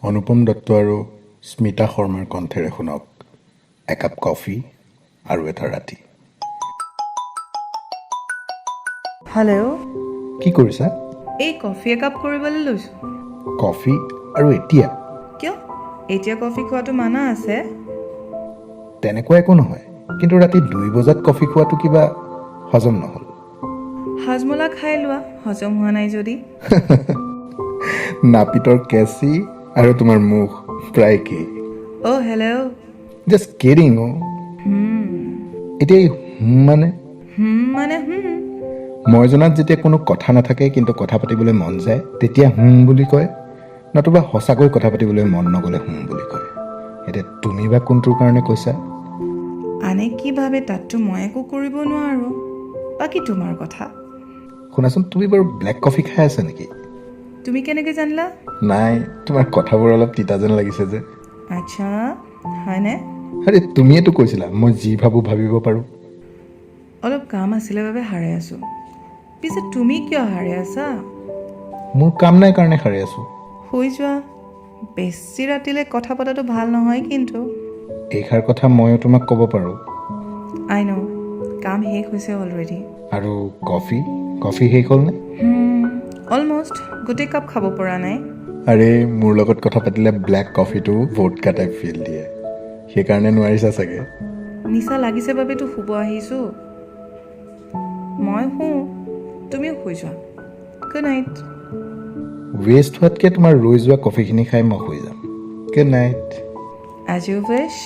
অনুপম দত্ত আৰু স্মিতা শৰ্মাৰ কণ্ঠেৰে শুনক একাপ কফি আৰু এটা ৰাতি। হেল্ল'। কি কৰিছা? এই কফি একাপ কৰিবলৈ লৈছোঁ। কফি আৰু এতিয়া? কিয়, এতিয়া কফি খোৱাটো মানা আছে? তেনেকুৱা একো নহয়, কিন্তু ৰাতি 2 বজাত কফি খোৱাটো কিবা হজম নহ'ল। হাজমোলা খাই লোৱা, হজম হোৱা নাই যদি। নাপিতৰ কেঁচি আৰু তোমাৰ মুখ প্ৰায় একেই। অ' হেল্ল'। Just kidding অ'। এতিয়া এই হুম মানে? হুম মানে হুম। মই জনাত যেতিয়া কোনো কথা নাথাকে কিন্তু কথা পাতিবলৈ মন যায়, তেতিয়া হুম বুলি কয়, নতুবা সঁচাকৈ কথা পাতিবলৈ মন নগ'লে হুম বুলি কয়। এতিয়া তুমি বা কোনটোৰ কাৰণে কৈছা? আনে কি ভাবে তাততো মই একো কৰিব নোৱাৰোঁ, বাকী তোমাৰ কথা। শুনাচোন, তুমি বাৰু ব্লেক কফি খাই আছা নেকি? তুমি কেনেকৈ জানিলা? নাই, তোমাৰ কথাবোৰ অলপ তিতা যেন লাগিছে যে। আচ্ছা, হয়নে? আৰে, তুমিয়েতো কৈছিলা মই যি ভাবোঁ ভাবিব পাৰোঁ। অলপ কাম আছিলে বাবে সাৰে আছোঁ। পিছে তুমি কিয় সাৰে আছা? মোৰ কাম নাই কাৰণে সাৰে আছোঁ। শুই যোৱা, বেছি ৰাতিলৈ কথা পতাটো ভাল নহয় কিন্তু। এইষাৰ কথা ময়ো তোমাক ক'ব পাৰোঁ। আই ন', কাম শেষ হৈছে অলৰেডি। আৰু কফি? কফি শেষ হ'লনে? অলমষ্ট, গোটেই কাপ খাব পৰা নাই। আৰে, মোৰ লগত কথা পাতিলে ব্লেক কফিটো ভোডকা টাইপ ফিল দিয়ে, সেইকাৰণে নোৱাৰিছা চাগে। নিচা লাগিছে বাবেতো শুব আহিছোঁ। মই শুওঁ, তুমিও শুই যোৱা। Good night. West হোৱাতকৈ তোমাৰ ৰৈ যোৱা কফিখিনি খাই মই শুই যাম। Good night. As you wish.